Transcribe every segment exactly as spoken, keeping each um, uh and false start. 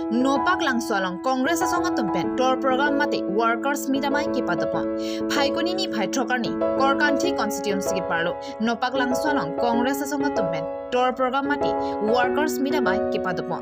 Nopak Langso along Congress asong atum pen tour program mate workers meet amei kepadopon. Phaikuni niphai throk arni Korkanthi constituency keparlo Nopak Langso along Congress asong atum pen tour program mate workers meet amei kepadopon.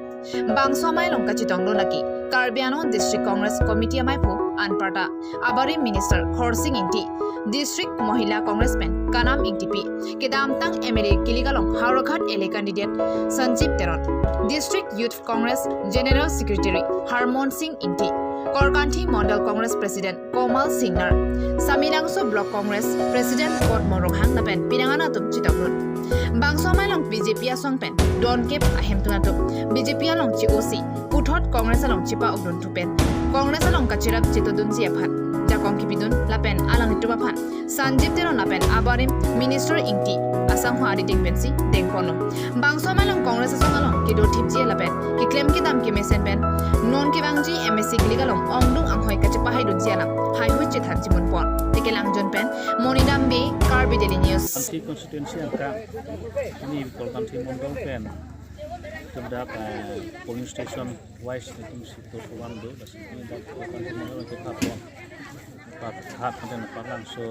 Bangso amei along kachetongdun lake Karbi Anglong District Congress Committee ameiphu anparta abarim Minister Khorsing Ingti, District Mahila Congress pen Kanam Ingtipi, kedamtang M L A kilik along Howraghat L A candidate Sanjib Teron, District Youth Congress General Secretary Harmon Singh Ingti, Korkanthi Mondol Congress President Komal Singnar, Samelangso Block Congress President Kodmo Ronghang lapen penang an atum chetongdun. Bangso amei along B J P asong pen donkep ahemtun atum B J P along che-osi puthot Congress along chepa-okdun thu pen Congress along kacherap chetodunji aphan jakong kepidun lapen alanglitum aphan Sanjib Teron lapen abarim Minister Ingti asangho arideng pensi dengponlo. Bangso amei along Congress asong along kedo thipji lapen keklem kedam kemesen pen non kevangji M A C kilik along ongdung anghoi kachepahaidunji alam haihui chethan chimunpon. Tekelang John pen Moni Dambe, Karbi Daily News. Anti constituency angka ini Korkanthi Mondol pen sudah polling station wise itu situ suam do, basi ini dak Korkanthi Mondol ke Patwa Pathat pada Nopak Langso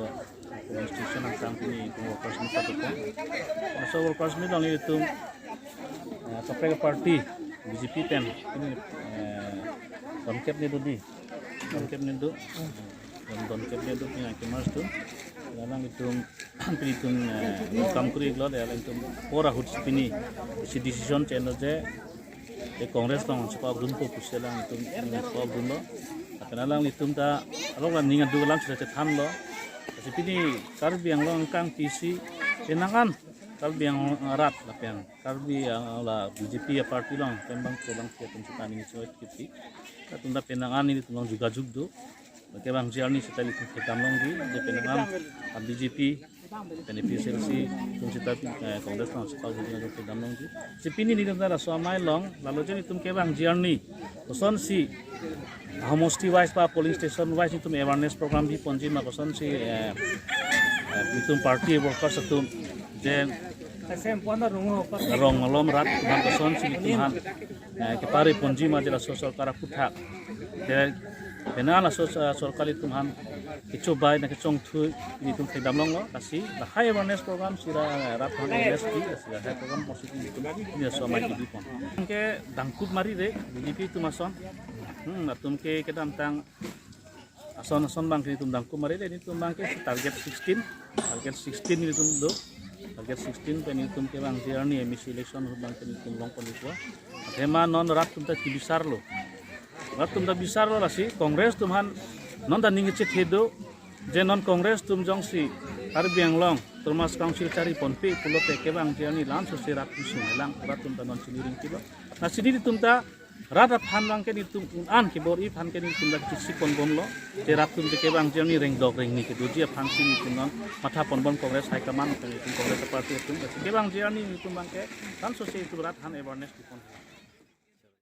polling station angkang ini itu workers meet satu pun. So workers meet along itu eh, kaprek party B J P pen ini eh, donkep ni do di, donkep ni do, dan donkep ni do pini akimars tu. Alangtum pini tum eh, welcome kuri lo, alangtum pora hut pini si decision cheno je e Congress along chepa-okdunpo pusi alangtum chepa-okdunlo. Lapen alanglitum ta along la ning adu alam chethan lo. Basi pini Karbi Anglong angkang T C penang an Karbi Anglong arat lapen Karbi Anglong la B J P aparty along tembang tembang ke atum sitani ni suet kiti. Atum ta penang an nelitum along jugajug do. Kevangji arni seta nelitum kedam longji, je penang an B J P, P N P, P S L C, atum seta eh, Congress along seta atum kedam longji. Si pini nelitum ta laso amei along, lalo je nelitum kevangji arni kosonsi homosti wise ba polling station wise nelitum awareness program biponji ma kosonsi eh, eh, nelitum party workers atum je rong malom rat atum kosonsi nelitum aphan eh, kepareponji ma je laso sorkar aphuthak. Je penang laso eh, sorkar nelitum aphan kechobai nangkechongthui nelitum kedam longlo, lasi lahai awareness program si ra rat aphan awareness di, lasi lahai program porsi nelitum pini laso amei kedopon. Ke dangkup mari re B J P atum ason. Hmm, atum ke kedamtang ason ason abang ke nelitum dangkup mari le nelitum abang ke target sixteen, target sixteen nelitum do, target sixteen pen nelitum kevangji arni M A C election abang ke nelitum longpon ikwa. Athema non rat atum ta kebisarlo, rat atum ta bisarlo, lasi Congress atum aphan non ta ning kechethe do, je non Congress atum jongsi Karbi Anglong Autonomous Council chariponpe pulote kevangji arni la-an sose rat atum sung elang, rat atum ta non chini ring kilo. Lasi nelitum ta rat aphan abang ke nelitum un-an kebor-i aphan ke nelitum ta kechisi ponbomlo. Je rat atum je kevangji arni rengdok rengni kedoji aphan si nelitum non matha ponbom Congress high command, nelitum Congress party atum. Lasi kevangji arni nelitum abang ke la-an sose itum rat aphan awareness dipon.